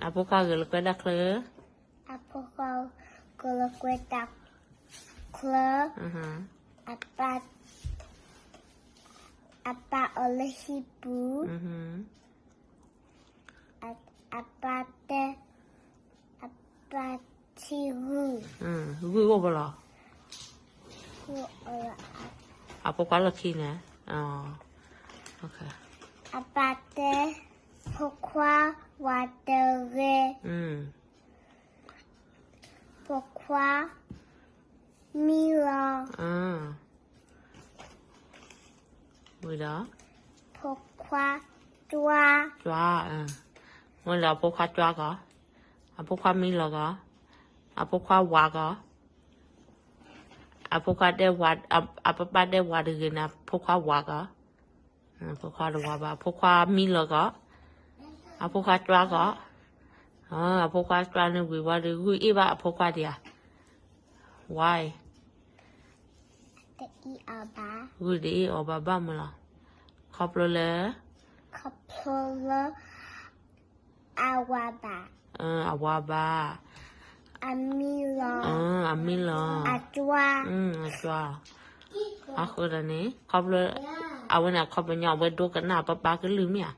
အဖိခွါဂဲၤလိာ်ကွဲတၢ်ချၢ. အဖိခွါဂဲၤလိာ်ကွဲတၢ်ချၢ. အပၢ်, အပၢ်အိၣ်လၢဟံၣ်ပူၤ. အပၢ်တဲ, အပၢ်ထံၣ်ဂုၢ်. ဂုၢ်အိၣ်ဘၣ်လီၤ. အဖိခွါလၢခံန့ၣ်, အပၢ်တဲ, ဖိခွါဝၤတဂ့ၤ. ဖိခွါမံလီၤ. ဝံၤဒီး, ဖိခွါ, ကွၢ်, ဝံၤဒီးအဖိခွါကွၢ်ကီး, အဖိခွါမံလီၤကီး, အဖိခွါဝၤကီး, အဖိခွါတဲ, အပၢ်တဲဝၤတဂ့ၤန့ၣ် အဖိခွါဝၤကီး, အဖိခွါတဝၤဘၣ်, အဖိခွါမံလီၤကီး, အဖိခွါကွၢ်ကီး, အဖိခွါကွၢ်န့ၣ်ဝံၤဝံၤဒီး ဂုၢ်အ့ၣ်ဘၣ်အဖိခွါဒံးဧါ. Why? ဂုၢ်တအ့ၣ်အီၤဘၣ်ဘၣ်မုၢ်လီၤ. ခီဖျိလၢ, ခီဖျိလၢ အဝၤဘၣ်, အဝၤဘၣ်, အမံလီၤ, အမံလီၤ, အကွၢ်, အကွၢ်, အဃိဒီးန့ၣ် ခီဖျိ, အဝဲန့ၣ်ခီပညီအဝဲဒိကနၣ်အပၢ်ကလုၢ်မ့ၢ်ဧါ.